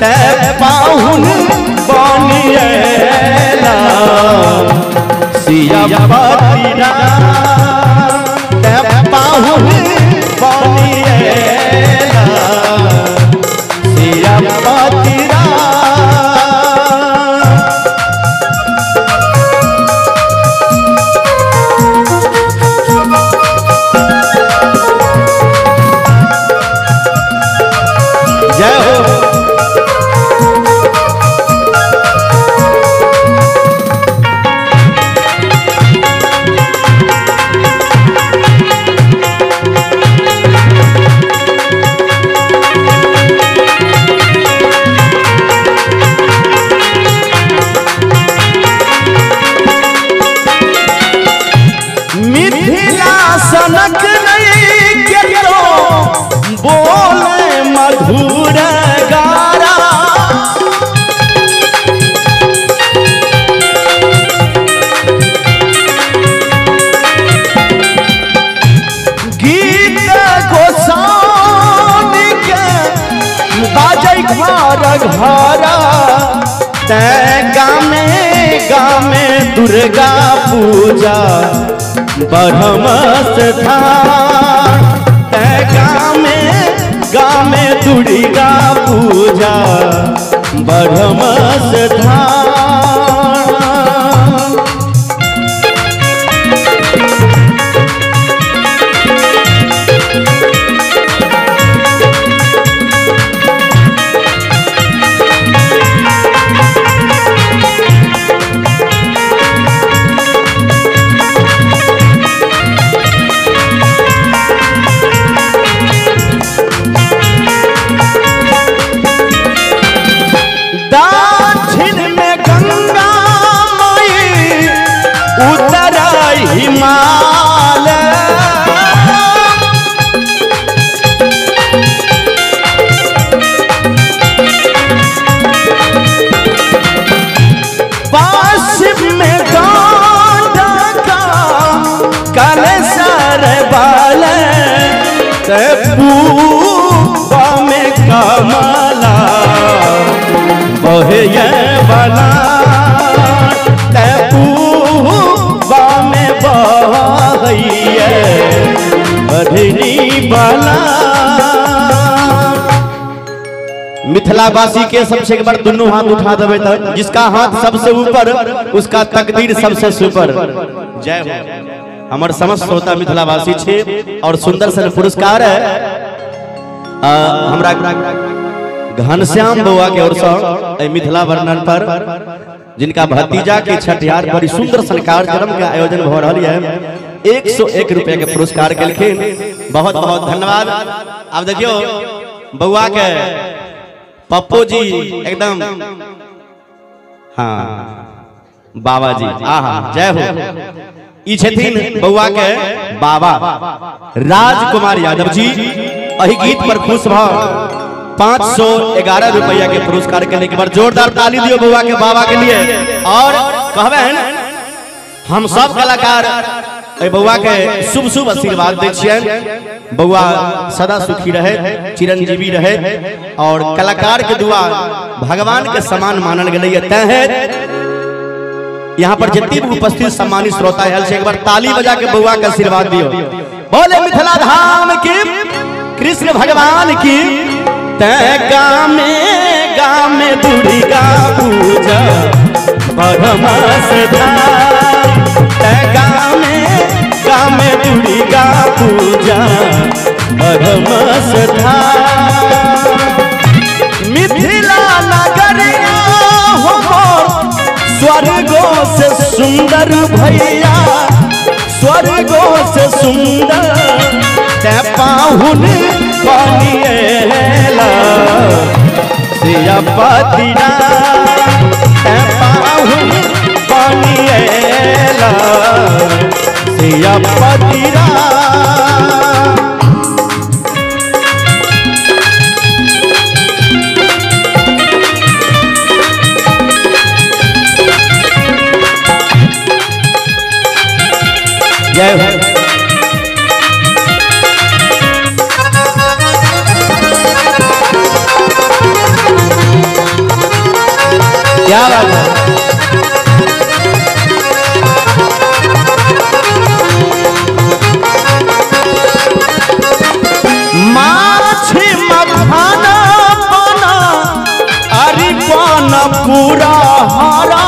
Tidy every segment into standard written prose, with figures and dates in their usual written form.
ते पाहुन बनिएला सियापति राम ते पाहुन बनिएला सियापति राम। जय हो। मिथिला सनक नहीं केतो बोले मधुर गारा गीत गोसानी के बाजै घर घरा ते गामे गामे दुर्गा पूजा बरहमस धाम ते गामे गामे दुर्गा पूजा बरहमस धाम। दक्षिण में गंगा माई उत्तर हिमालय पश्चिम में गंडका कलसर बाल ते पूबा में कमला बहे बला ते पूबा में बहैये बधनी बला। मिथिलावासी के सबसे एक बार दोनों हाथ उठा देवे तो जिसका हाथ सबसे ऊपर उसका तकदीर सबसे सुपर। जय हो। हमार समस्त श्रोता मिथिलावासी छे और सुंदर सन पुरस्कार है हमरा घनश्याम बउआ के ओर से मिथिला वर्णन पर जिनका भतीजा के छठिहार बड़ी सुंदर सन कार्यक्रम के आयोजन हो रहा है 101 रुपया के पुरस्कार के। बहुत बहुत धन्यवाद। अब देखियो बउआ के पप्पू जी एकदम हाँ बाबा जी आहा जय हो। ई छथिन बउआ के बाबा राजकुमार यादव जी एही गीत पर खुश भ 511 रुपया के पुरस्कार के लिए एक बार जोरदार ताली दियो बउआ के बाबा के लिए। और कहबेन हम सब कलाकार बउआ के शुभ शुभ आशीर्वाद दै छियनि। बउआ सदा सुखी रहे, चिरंजीवी रहे और कलाकार के दुआ भगवान के समान मानल गेलै। तैं यहाँ पर जितनी भी उपस्थित सम्मानित श्रोता आयल छै एक बार ताली बजा के बउआ के आशीर्वाद दियो। बोले मिथिला धाम की, कृष्ण भगवान की। तै गामे गामे दुर्गा पूजा बरहमस धाम तै गामे गामे दुर्गा पूजा बरहमस धाम। मिथिला नगरिया हो स्वर्गो से सुंदर भैया स्वर्गो से सुंदर ते पाहुन बनिएला सियापति राम ते पाहुन बनिएला सियापति राम। जय हो। क्या बात है। माछी मखाना पाना अरे पाना पूरा हरा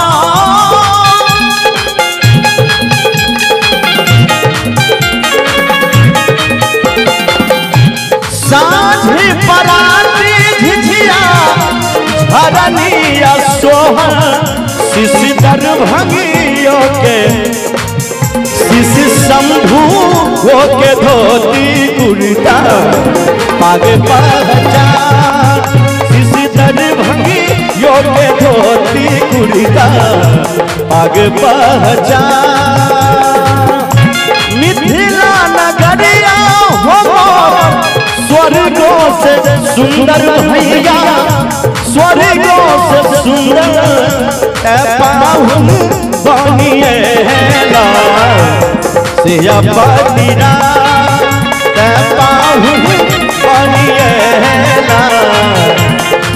साझी पराती झिझिया झरनिया सोहर शिश दरभंगियों के शिश शंभू के धोती कुर्ता पाग पहचान शिश दरभंगियों के धोती कुर्ता पाग पहचान। मिथिला नगरिया हो स्वर्गों से सुंदर भैया स्वर्गों से सुंदर पाहुन बनिएला सियापति राम पाहुन बनिएला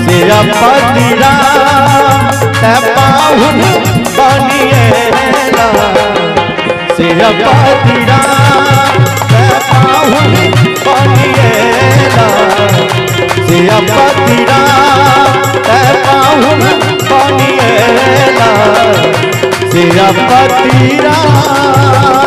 सियापति राम पाहुन बनिएला सियापति राम पाहुन बनिएला सियापति राम पाहुन बनिएला सियापति राम।